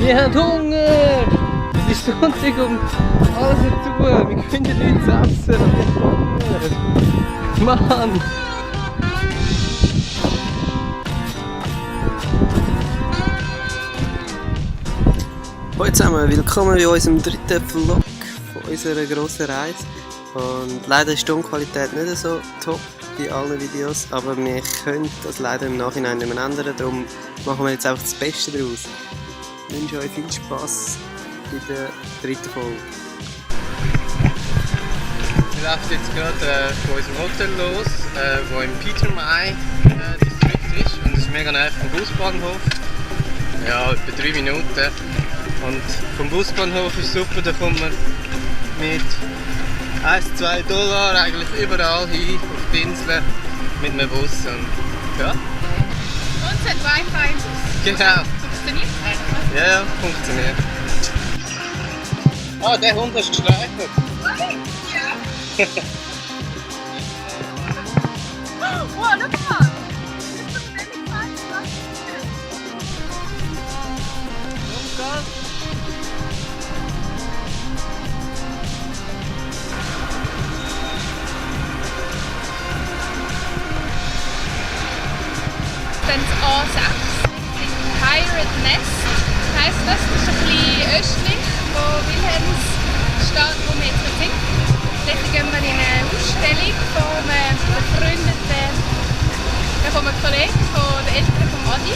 Wir haben Hunger! Es ist Sonntag und alles ist zu. Wir können nichts essen. Wir haben Hunger. Mann! Hallo zusammen, willkommen bei unserem dritten Vlog von unserer grossen Reise. Und leider ist die Tonqualität nicht so top wie allen Videos, aber wir können das leider im Nachhinein nicht mehr ändern, darum machen wir jetzt einfach das Beste daraus. Ich wünsche euch viel Spass bei der dritten Folge. Wir laufen jetzt gerade von unserem Hotel los, wo im Peter May Distrikt ist, und es ist mega nahe vom Busbahnhof. Ja, etwa 3 Minuten. Und vom Busbahnhof ist super, da kommt man mit 1-2 $ eigentlich überall hin auf die Insel mit einem Bus. Und ja. Und es hat Wi-Fi im Bus. Genau. Funktioniert eigentlich? Ja, funktioniert. Ah, der Hund hast du gestreichelt. Oi, ja. Oh, schau mal. Das ist so ein wenig falsch. Dann das A6, Pirate Nest heisst das. Das ist ein bisschen östlich von Wilhelmsstadt, wo wir jetzt sind. Dort gehen wir in eine Ausstellung von einem Kollegen von den Eltern von Adi.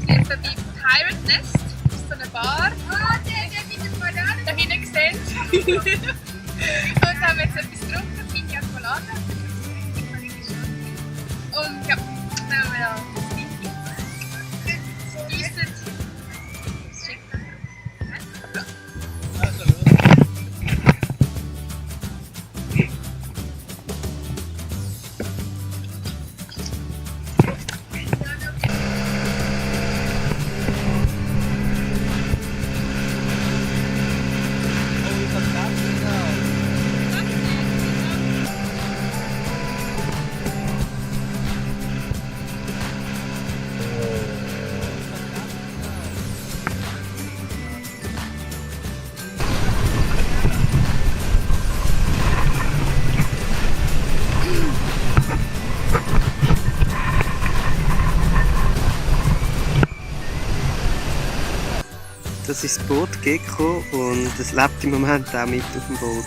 Jetzt bei Pirate Nest, das ist so eine Bar. Da hinten gesehen. Und haben jetzt etwas getrunken, Pina Colada. Und ja, dann haben wir da geniessen. Das ist das Boot Gecko und es lebt im Moment auch mit auf dem Boot.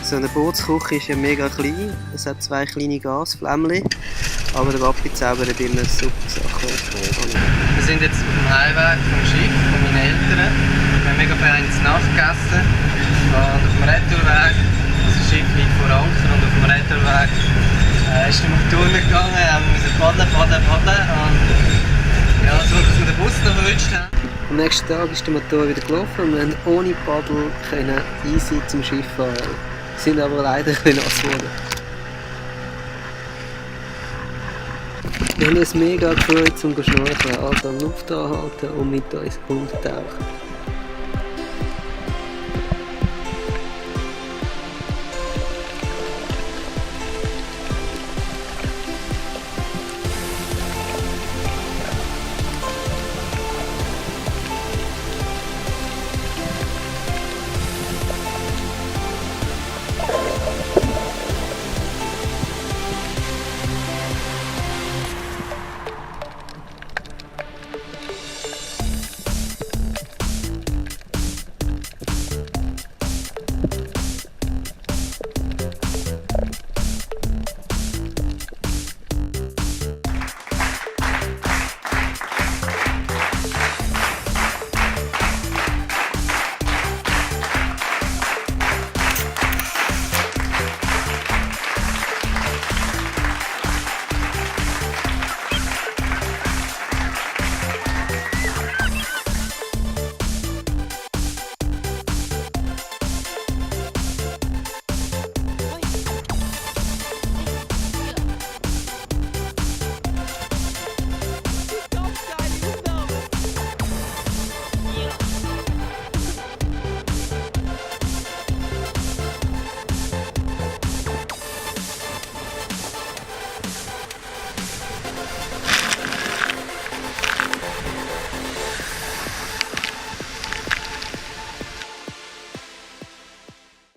So eine Bootsküche ist ja mega klein, es hat 2 kleine Gasflämmchen, aber der Papi zaubert immer super Sachen. Wir sind jetzt auf dem Heimweg vom Schiff von meinen Eltern. Wir haben mega fein zu Nacht gegessen. Und auf dem Retourweg, also das Schiff liegt vor Anker, und auf dem Retourweg ist der Motor nicht gegangen, wir mussten paddeln. Und ja, so dass wir den Bus noch erwischt haben. Am nächsten Tag ist der Motor wieder gelaufen und wir konnten ohne Paddel easy zum Schiff fahren. Wir sind aber leider ein bisschen nass geworden. Wir haben uns mega gefreut zum Schnorcheln, also Luft anhalten und mit uns untertauchen.